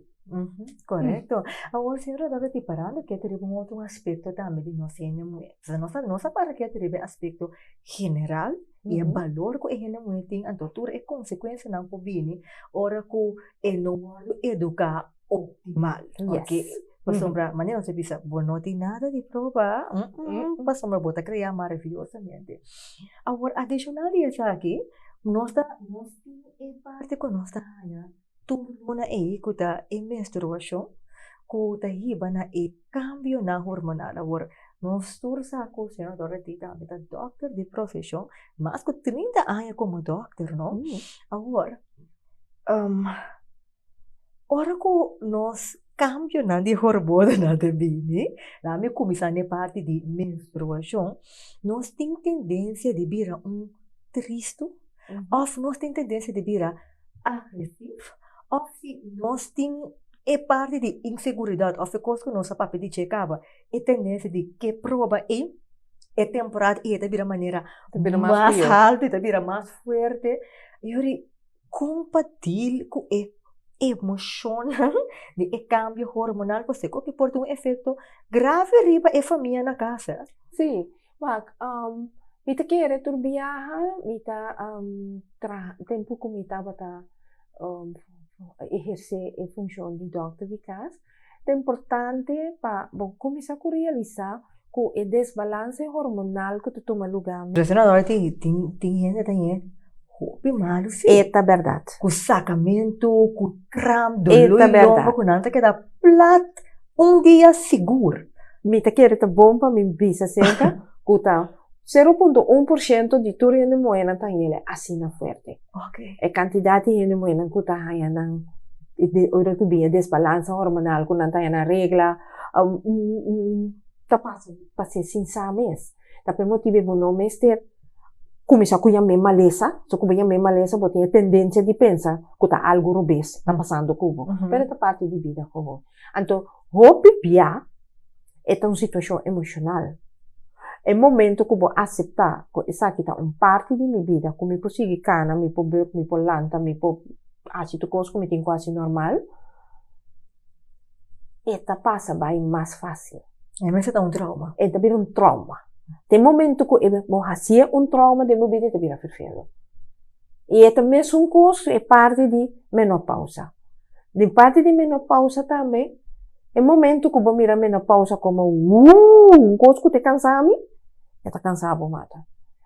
Korekto. Awor señora Dorothy, parando ketu riba un otro aspekto tambe di nos hende muhé. Nos a nos a para ketu riba e aspekto general i e balor ku e hende muhé tin, anto tur e konsekuensianan ku bini ora ku e no wòrdu eduká optimal. Yes. Ok. Pasobra, manera nos a bisa, bo no tin nada di proba, pasobra bo ta krea maravillosamente. Awor, adishonal di esaki, nos ta, nos tin e parti ku nos ta haña tur luna ei ku ta e menstruashon, ku ta hiba na e kambionan hormonal. Awor, nos tur sa ku señor Dorothy tambe ta dòkter di profeshon, mas ku 30 aña komo dòkter, no? Awor, Ora ku nos kambionan di hormonanan ta bini, laga mi kuminsá na e parti di menstruashon, nos tin tendensia di bira un tristu òf nos tin tendensia di bira agresiv òf si nos tin e parti di inseguridat òf e kos ku nos a papia di dje kaba, e tendensia di ke proba ei. E temporada ei ta bira manera mas haltu, e ta bira mas fuerte. I ora kon pa deal ku e emoshonnan di e kambio hormonal pasobra ku por tin un efekto grave riba e famia na kas. Sí, wak, mi ta kere tur biaha mi ta traha tempu ku mi tabata ehersé e funshon di dòkter di kas. Ta importante pa bo kuminsá ku realisá ku e desbalanse hormonal ku ta tuma lugá. Recién ahora tin tin tin hende ta ñe hopi malu si. E ta bèrdat. Ku sakamentu, ku kramp, doló i lomba ku nan ta keda plat un dia sigur. Mi ta kere ta bon pa mi bisa aserka ku ta 0.1% di tur hende muhénan ta hañ'el asina fuerte. E kantidat di hende muhénan ku ta haña nan ora ku bin e desbalansa hormonal ku nan ta haña nan regla ta pasa pas'é sin sa mes. Ta p'e motibu bo no mester kuminsá ku yam'é malesa, so ku bo yam'é malesa bo tin e tendensia di pensa ku ta algu robes ta pasando ku bo, pero ta parti di bida ku bo. Anto hopi bia E ta un situashon emoshonal. E momento ku bo aseptá ku esaki ta un parti di mi bida, ku mi por sigui kana, mi por buk, mi por lanta, mi por hasi tur kos ku mi tin ku hasi normal, e ta pasa bai mas fásil. E mester ta un trauma. E ta bira un trauma. Te momento ku bo hasié un trauma den bo bida e ta bira ferfelu. I e ta mesun kos ku e parti di menopausa. Den parti di menopausa tambe, e momento ku bo mira menopausa komo wuu, un kos ku ta kansa mi, e ta kansa bo mata.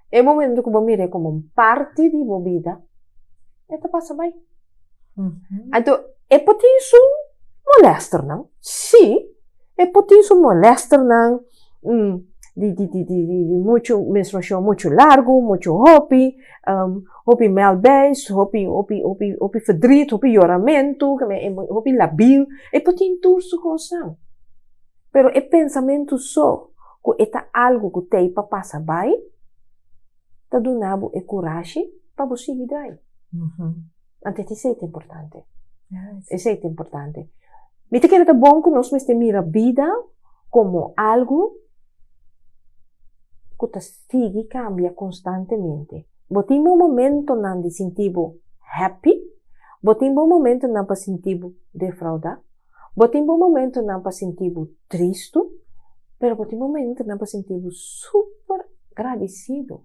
E momento ku bo mir'é komo un parti di bo bida, e ta pasa bai. Anto, e por tin su molesternan, sí, e por tin su molesternan di di di di di muchu menstruashon muchu largu, muchu hopi, hopi mèlbèis, hopi hopi hopi hopi verdriet, hopi yoramentu, hopi labil, e por tin tur su kosnan. Pero e pensamentu so ku e ta algu ku t'ei pa pasa bai, ta duna bo e kurashi pa bo sigui drai. Anto esei ta importante. Esei ta importante. Mi ta kere ta bon ku nos mester mira bida komo algu ku ta sigui kambia konstantemente. Bo tin bo momentonan di sinti bo happy, bo tin bo momentonan pa sinti bo defraudá, bo tin bo momentonan pa sinti bo tristu, pero bo tin momentonan pa sinti bo super gradisido.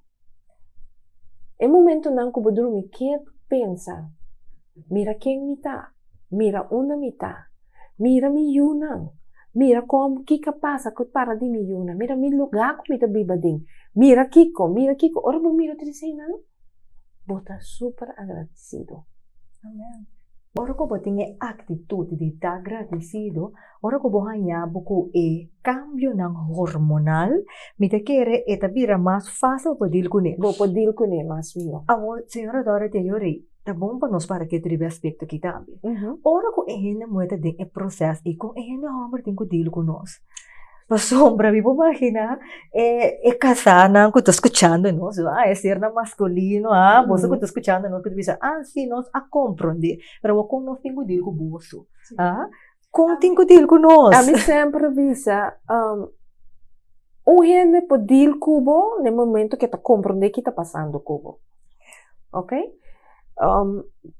E momentonan ku bo drumi ketu pensa, Mira ken mi ta, mira unda mi ta, mira mi yunan, mira kon kiko a pasa ku para di mi yunan, mira mi lugá ku mi ta biba den, mira kiko, mira kiko. Ora bo mira tur eseinan, bo ta super agradesido. Amen. Ora ku bo tin e aktitut di ta gradisido, ora ku bo haña bo ku e kambionan hormonal, mi ta kere e ta bira mas fásil pa dil kuné. Bo por dil kuné mas mihó. Awor, señora Dorothy Ayori, ta bon pa nos para ketu riba e aspekto aki tambe. Ora ku e hende muhé ta den e proses ei, kon e hende hòmber tin ku dil ku nos? Pasobra mi por imaginá e e kasánan ku ta skuchando nos, ah, e sernan maskulino, ah, boso ku ta skuchando nos ku ta bisa, ah, sí, nos a komprondé, pero awor kon nos tin ku dil ku boso? Ah, kon tin ku dil ku nos? Ami semper bisa, un hende por dil ku bo na e momento ku e ta komprondé ki ta pasando ku bo, ok?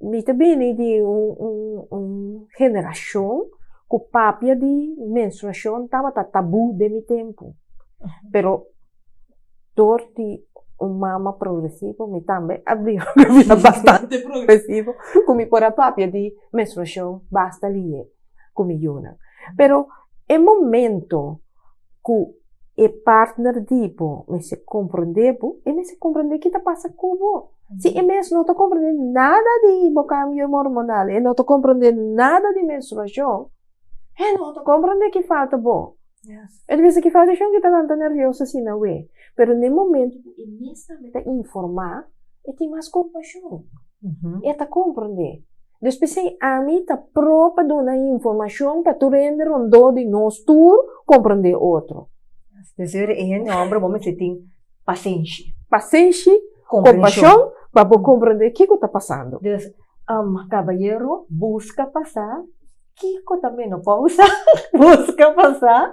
Mi ta bini di un un generashon ku papia di menstruashon tabata tabú den mi tempu. Pero dor di un mama progresivo mi tambe a bira bastante progresivo ku mi por a papia di menstruashon basta lihe ku mi yunan. Pero e momento ku e partner di bo mester komprondé bo, e mester komprondé ki ta pasa ku bo. Si e mes no ta komprondé nada di bo kambio hormonal, e no ta komprondé nada di menstruashon, e no ta komprondé ki falta bo. E ta bisa ki falta shon ki ta lanta nervioso asina awe. Pero na e momento ku e mes tambe ta informá, e tin mas kompashon. E ta komprondé. Dus p'esei ami ta pro pa duna informashon pa tur hende rondó di nos tur komprondé otro. Dus e hende hòmber bo mester tin pasenshi. Pasenshi, kompashon pa bo komprondé kiko ta pasando. Dus kabayero buska pa sa. Kiko ta menopausa? Buska pa sa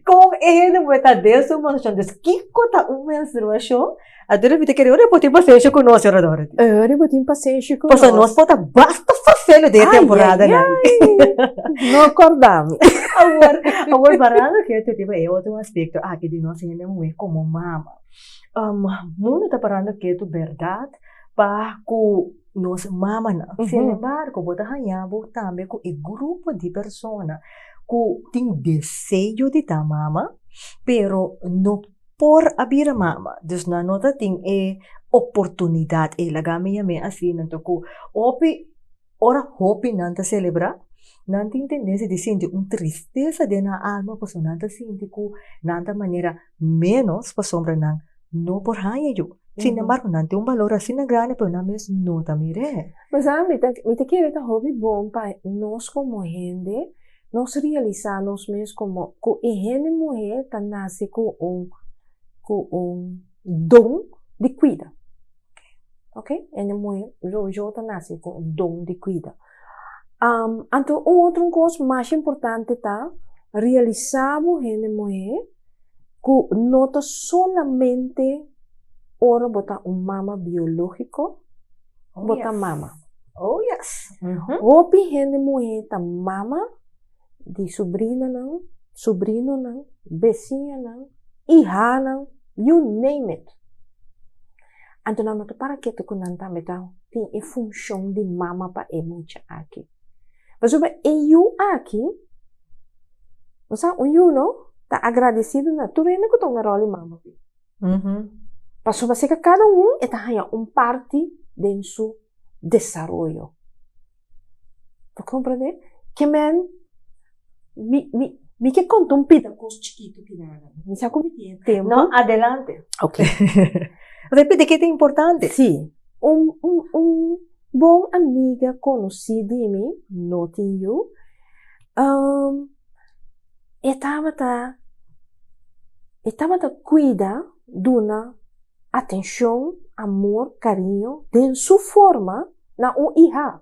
kon e hende muhé ta den su menstruashon. Dus kiko ta un menstruashon? Anto mi ta kere ora bo tin pasenshi ku nos, señora Dorothy. Ora bo tin pasenshi ku nos. Pasobra nos por ta basta ferfelu den e temporadanan. No kòrda mi. Awor, awor parando ketu riba e otro aspekto aki di nos hende muhé komo mama. Mundu ta parando ketu bèrdat pa ku nos mamanan. Sin embargo, bo ta haña bo tambe ku e grupo di persona ku tin deseo di ta mama, pero no por a bira mama. Dus nan no ta tin e oportunidat ei, laga mi yam'é asina. Anto ku hopi, ora hopinan ta selebrá, nan tin tendensia di sinti un tristesa den nan alma pasobra nan ta sinti ku nan ta manera ménos pasobra nan no por haña yu. Sin embargo, nan tin un balor asina grandi, pero nan mes no ta mir'é. Bo sa, mi ta, mi ta kere ta hopi bon pa nos komo hende, nos realisá nos mes komo ku e hende muhé ta nase ku un, ku un don di kuida. Ok, hende muhé sowieso ta nase ku un don di kuida. Anto un otro kos mas importante ta realisá bo hende muhé ku no ta solamente ora bo ta un mama biológiko, bo ta mama. Oh yes. Hopi hende muhé ta mama di subrinanan, subrinonan, besiñanan, ihanan, you name it. Anto nan no ta para ketu ku nan tambe ta tin e funshon di mama pa e mucha aki. Pasobra e yu aki, bo sa un yu no, ta agradesido na tur hende ku ta un ròl di mama p'e. Pasobra seka kada un e ta haña un parti den su desaroyo. Bo komprende? Ke men, mi, mi, mi ke konta un pida kos chikitu kinana. Mi sa ku mi tin e tempu. No, adelante. Ok. Repite ke ta importante. Si. Un, un, un bon amiga konosí di mi, no tin yu, e tabata, e tabata kuida, duna atenshon, amor, kariño den su forma na un iha.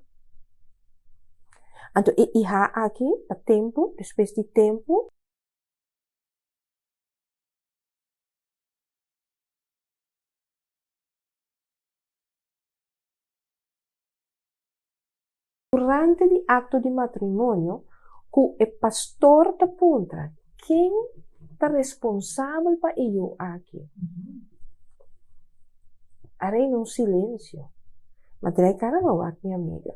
Anto e iha aki pa tempu, despues di tempu. Durante di akto di matrimonio ku e pastor ta puntra ken ta responsabel pa e yu aki, a reina un silensio. Ma drai kara lo wak mi amiga.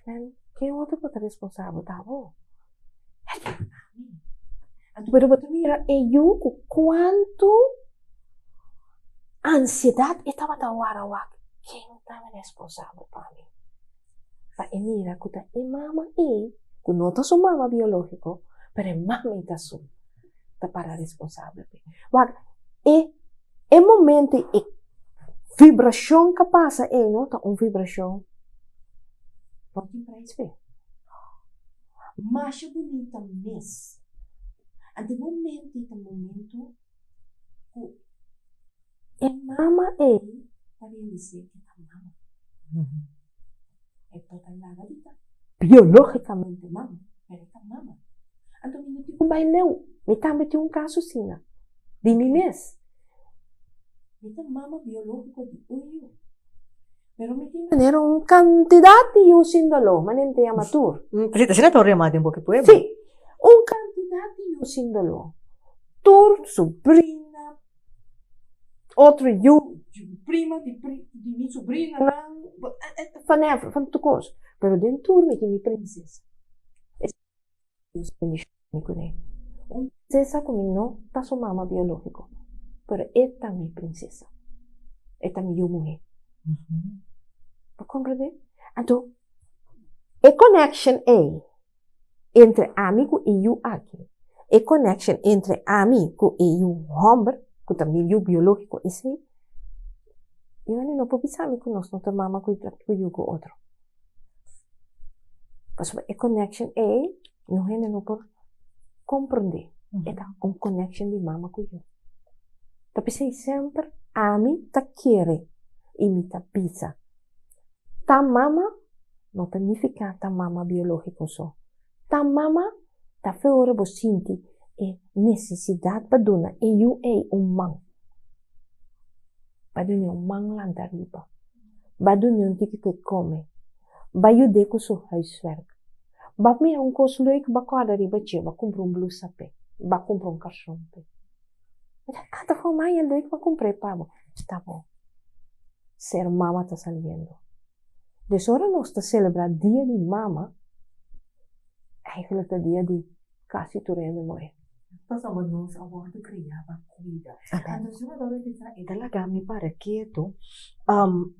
Ken otro por ta responsabel? Ta abo. Anto pero bo ta mira e yu ku kuantu ansiedat e tabata wara wak ken ta responsabel pa mi. Pa e mira ku ta e mama ei, ku no ta su mama biológiko, pero e mama ei ta su, ta para responsabel p'e. Wak, e e momento ei, e vibrashon ku a pasa ei no ta un vibrashon no tin prijs p'e. Masha bunita mes. Anto e momento ei ta momento ku e mama ei ta realis'é ku e ta mama. E por ta laga di ta biológikamente mama, pero e ta mama. Anto mi no tin ku bai leu. Mi tambe tin un kaso asina, di mi mes. Mi ta mama biológiko di un yu. Pero mi tin manera un kantidat di yu sin doló, manera mi ta yama tur. Si, asina ta rema den boki pueblo. Si, un kantidat di yu sin doló. Tur subrina, otro yu, prima di di mi subrinanan, van van tur kos. Pero den tur mi tin mi prinsesa. Dios bendiciona mi kuné. Un princesa ku mi no ta su mama biológiko, pero e ta mi princesa. E ta mi yu muhé. Bo komprendé? Anto, e connection ei entre ami ku e yu aki, e connection entre ami ku e yu hòmber, ku ta mi yu biológiko, esei, Yoni no por bisa mi ku nos no ta mama ku yu ku otro. Pasobra e connection ei, niun hende no por comprende. E ta un connection di mama ku yu. Ta p'esei semper ami ta kere i mi ta bisa, ta mama. No ta nifiká ta mama biológiko so. Ta mama ta fe ora bo sinti e nesesidat pa duna e yu ei un man. Ba dun'é un man lanta riba. Ba dun'é un tiki ku e kome. Ba yud'é ku su huiswerk. Ba mira un kos leuk ba kòrda riba dje, ba kumpra un blusa p'e, ba kumpra un karson p'e. Mi ta kanta for maya leuk pa kumpr'é pa bo. Ta bon. Ser mama ta saliendo. Dus ora nos ta selebrá Dia di Mama, eigenlijk ta dia di kasi tur hende muhé. Pasobra nos a wòrdu kriá pa kuida. Anto si bo ta bisa e ta laga mi para ketu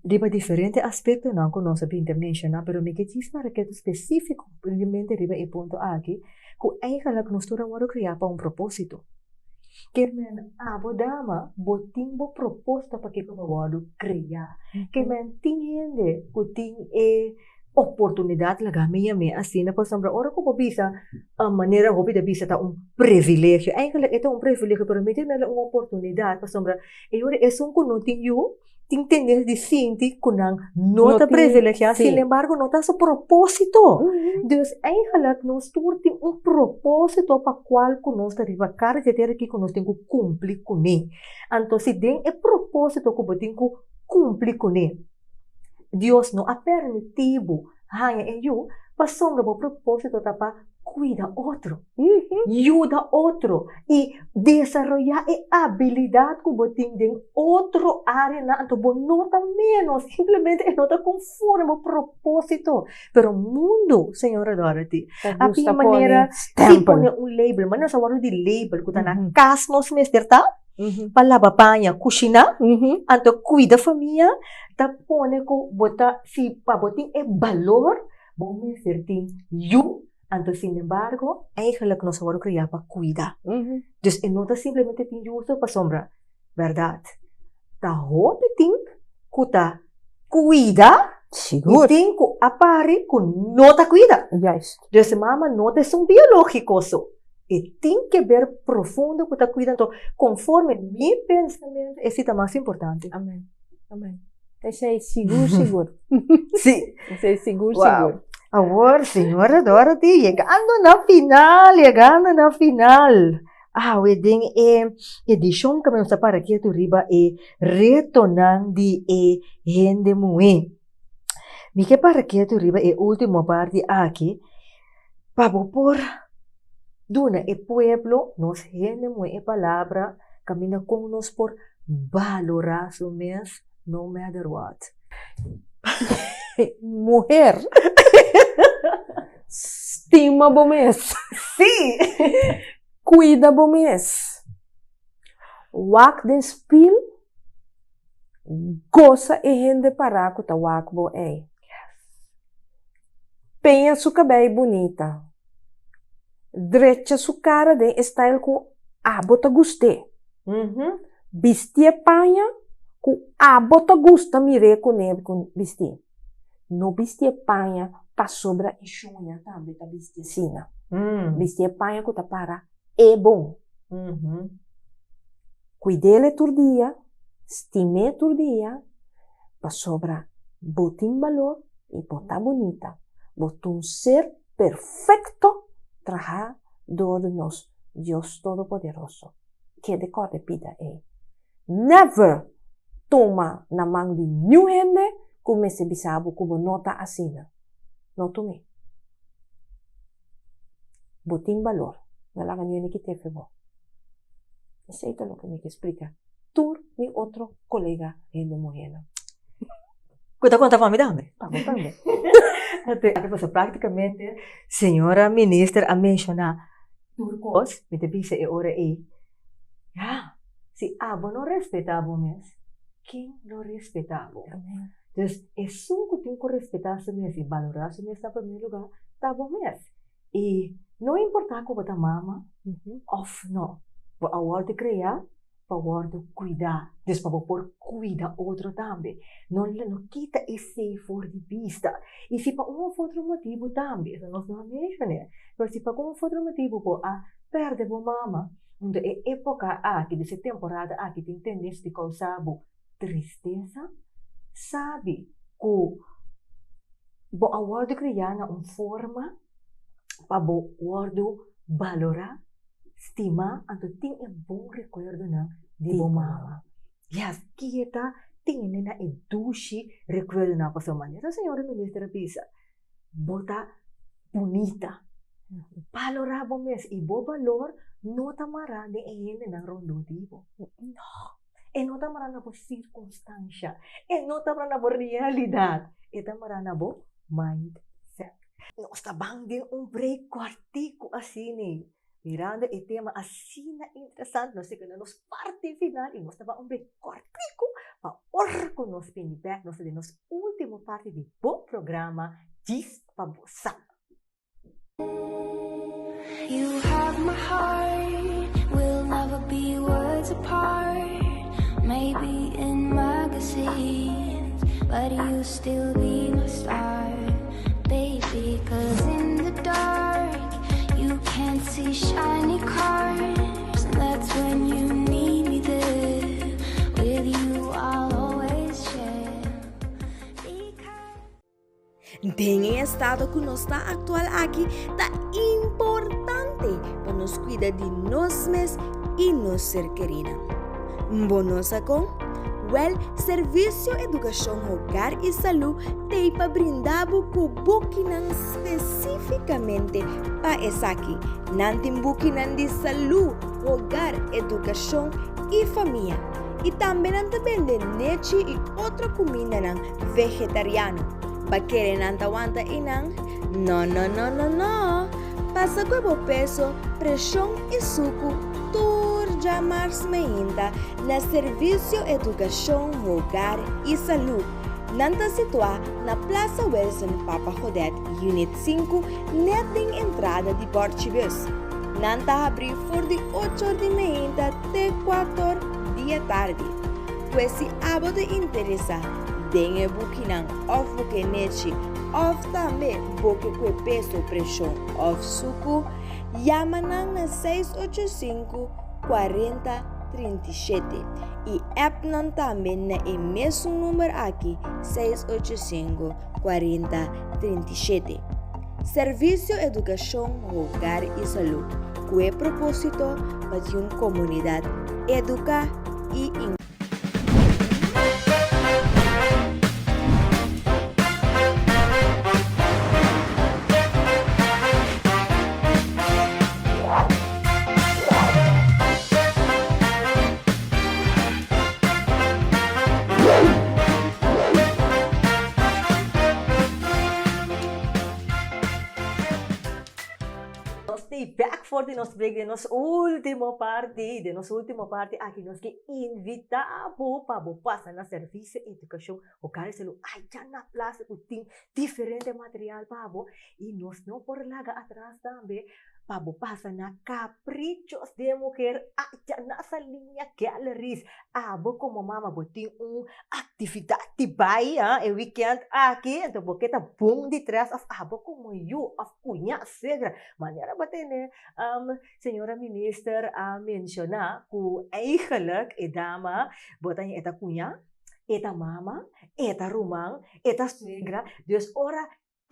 riba diferente aspektonan ku nos a bin ta menshoná, pero mi ke djis para ketu spesífikamente riba e punto aki, ku eigenlijk nos tur a wòrdu kriá pa un propósito. Ke men abo dama, bo tin bo propósito pakiko bo a wòrdu kriá. Ke men tin hende ku tin e oportunidat laga mi yam'é asina pasobra ora ku bo bisa manera hopi ta bisa ta un privilegio eigenlijk e ta un privilegio pero mi ta mira un oportunidat pasobra e ora esun ku no tin yu tin tendensia di sinti ku nan no ta privilegiá sinembargo no ta su proposito dus eigenlijk nos tur tin un proposito pa kual ku nos ta riba kara di e tera aki ku nos tin ku kumpli kuné anto si den e proposito ku bo tin ku kumpli kuné. Dios no a permití bo haña e yu pasobra bo propósito ta pa kuida otro, yuda otro i desaroyá e abilidat ku bo tin den otro áreanan. Anto bo no ta ménos, simplemente e no ta konforme bo propósito. Pero mundu, señora Dorothy, a bin manera si pone un label, manera nos a wòrdu di label ku ta na kas nos mester ta. Pa laba paña, kushiná, anto kuida famia ta pone ku bo ta si pa bo tin e balor bo mester tin yu, anto sinembargo eigenlijk nos a wòrdu kriá pa kuida. Dus e no ta simplemente tin yu so pasobra bèrdat ta hopi tin ku ta kuida i tin ku a pari ku no ta kuida. Dus mama no ta esun biológiko so. E tin ke ber profundo ku ta kuida anto konforme mi pensamentu esei ta mas importante. Amen. Amen. Esei sigur sigur. Sí. Esei sigur sigur. Awor señora Dorothy yegando na final, yegando na final. Awe den e edishon ku nos ta para ketu riba e retonan di e hende muhé. Mi ke para ketu riba e último parti aki. Pa bo por duna e pueblo, nos hende muhé e palabra kaminda kon nos por balorá su mes no matter what. Muher, stima bo mes. Sí! Kuida bo mes. Wak den spil, gosa e hende pará ku ta wak bo ei. Peña su cabey bunita. Drecha su cara den e style cu abo ta gust'é. Bistié paña cu abo ta gusta mir'é cuné bisti. No bistié paña pasobra e shuña tambe ta bisti asina. Bistié paña cu ta para e bon. Cuid'el tur dia, stim'é tur dia, pasobra bo tin balor i bo ta bunita. Bo ta un ser perfecto trahá dor di nos Dios Todopoderoso. Kede kòrda e pida ei. Never tuma na man di niun hende ku mester bisa bo ku bo no ta asina. No tum'é. Bo tin balor. No laga niun hende kit'é fe bo. Esei ta loke mi ke splika tur mi otro kolega hende muhénan. Ku ta konta pa mi tambe. Pa bo tambe. Ate pasobra praktikamente señora minister a menshoná tur kos, mi ta bisa e ora ei, ya, si abo no respetá bo mes, ken lo respetá bo? Dus esun ku tin ku respetá su mes i balorá su mes na primer lugá ta bo mes. I no importá ku bo ta mama òf no, bo a wòrdu kreá pa wòrdu kuidá, dus pa bo por kuida otro tambe. No no kita esei for di bista. I si pa un òf otro motibu tambe, eso nos no a menshoné, pero si pa un òf otro motibu bo a pèrdè bo mama, unda e époka aki, dus e temporada aki tin tendensia di kousa bo tristesa, sabi ku. Bo a wòrdu kriá na un forma pa bo wòrdu balorá, stimá, anto tin e bon rekuerdonan di bo mama. Yes, kieta tene na e dushi rekuerdonan pasobra manera señora minister a bisa, bo ta bunita. Balorá bo mes i bo balor no ta mará den e hendenan rondó di bo. No! E no ta mará na bo sirkunstansha. E no ta mará na bo realidat. E ta mará na bo mindset. Nos ta ban den un break kòrtiku asina. Mirando e tema asina interesante, nos ta na nos parti final i nos ta ban un break kòrtiku pa ora ku nos bini bèk nos ta den nos último parti di bo programa Djis pa Bo Sa. You have my heart, we'll never be worlds apart. Maybe in magazines, but you still be my star, baby. Cause in the dark, you can't see shiny cars. And that's when you need me there. With you, I'll always share. Because Den e estado ku nos ta aktual aki ta importante pa nos kuida di nos mes i nos ser kerinan. Bo no sa kon? Wèl, Servisio Edukashon Hogar i Salú t'ei pa brinda bo ku bukinan spesífikamente pa esaki. Nan tin bukinan di salú, hogar, edukashon i famia. I tambe nan ta bende nechi i otro kumindanan vegetariano. Ba kere nan ta wanta einan? No, no, no, no, no! Pasa ku e bo peso, preshon i suku tur djamars meinta na Servisio Edukashon Hogar i Salú. Nan ta situá na Plaza Wilson Papa Godet, Unit 5, nèt den entrada di Bòrchibus. Nan ta habrí for di ocho or di meinta te kuator di atardi. Pues si abo ta interesá den e bukinan òf buke nechi òf tambe boke ku e peso, preshon òf suku, yama nan na 685 40 37 i app nan tambe na e mesun number aki 685 40 37. Servisio Edukashon Hogar i Salú ku e propósito pa tin un komunidat eduká i Nos ta back for di nos break den nos ultimo parti. Den nos ultimo parti aki nos ke invita bo pa bo pasa na Servicio Educacion Hogar y Salud allá na plaza cu tin diferente material pa bo y nos no por laga atras tambe pa bo pasa na Caprichos de Mujer allá na Saliña Galleries. Abo como mama bo tin un actividad di bai e weekend aki, enton bo ke ta bon di tres of abo como yu of cuña, suegra, manera bo tene señora minister a menciona cu eigenlijk e dama bo ta e ta cuña, e ta mama, e ta ruman, e ta suegra, dus ora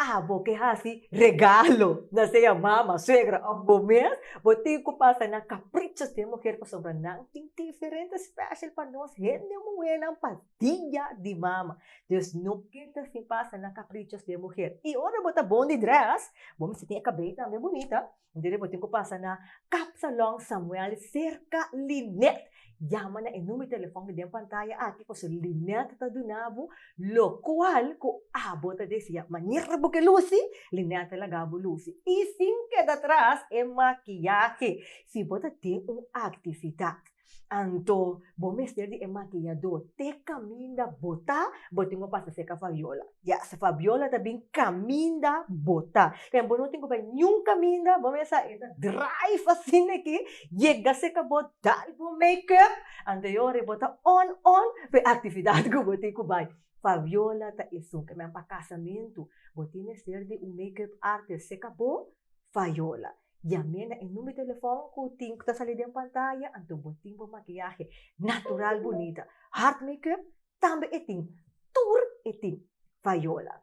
Abo ke hasi regalo na sea mama, suegra of bo mes, bo tin ku pasa na Caprichos de Mujer pasobra nan tin diferente special pa nos hende muhénan pa Dia di Mama. Dus no keda sin pasa na Caprichos de Mujer. I ora bo ta bon di dress, bo mester tin e kabei tambe bunita, entonces bo tin ku pasa na Kapsalon Samuel serka Linet. Yama na e number di telefòn ku den pantaya aki pasobra Linet ta duna bo lokual ku abo ta deseá. Manera bo ke lusi, Linet ta laga bo lusi. I sin keda tras e makiyahe. Si bo ta den un aktividat, anto bo mester di e makiyadó te kaminda bo ta, bo tin ku pasa serka Fabiola. Yes, Fabiola ta bin kaminda bo ta. Kaya bo no tin ku bai niun kaminda, bo mester e ta drive asina aki, yega serka bo, dal bo make-up, anto e ora bo ta on on pa e aktividat ku bo tin ku bai. Fabiola ta esun ke men pa kasamentu, bo tin mester di un make-up artist serka bo, Fayola. Yam'é na e number di telefòn ku tin ku ta sali den pantaya, anto bo tin bo makiyahe natural bunita. Hard make-up tambe e tin, tur e tin. Fayola.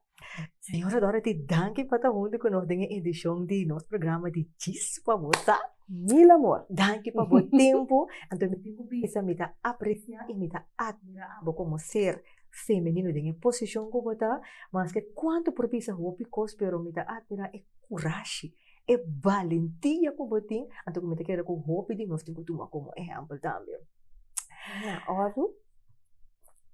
Señora Dorothy, danki pa ta huntu ku nos den e edishon di nos programa di Djis pa Bo Sa. Mil amor. Danki pa bo tempu. Anto mi tin ku bisa mi ta apresiá i mi ta atmirá abo komo ser femenino den e posishon ku bo ta. Maske kuantu por bisa hopi kos pero mi ta atmirá e kurashi, e balentia ku bo tin. Anto ku mi ta kere ku hopi di nos tin ku tuma komo ehèmpel tambe. Na òrdu.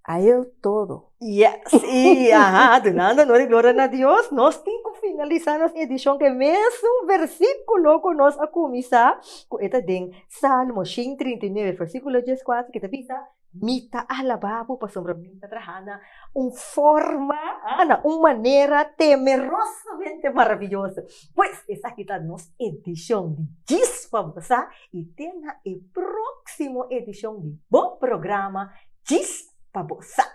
A el todo. Yes, y aha, dunando honor y gloria na Dios, nos tin cu finalisa nos edicion cu e mesun versiculo cu nos a cuminsa, cu e ta den Salmo 139, versiculo 14, cu ta bisa, Mi ta alaba bo pasobra mi ta traha na un forma, na un manera temerosamente maravilloso. Pues, esaki ta nos edicion di Djis pa Bo Sa y te na e proximo edicion di bo programa Djis pa Bo Sa.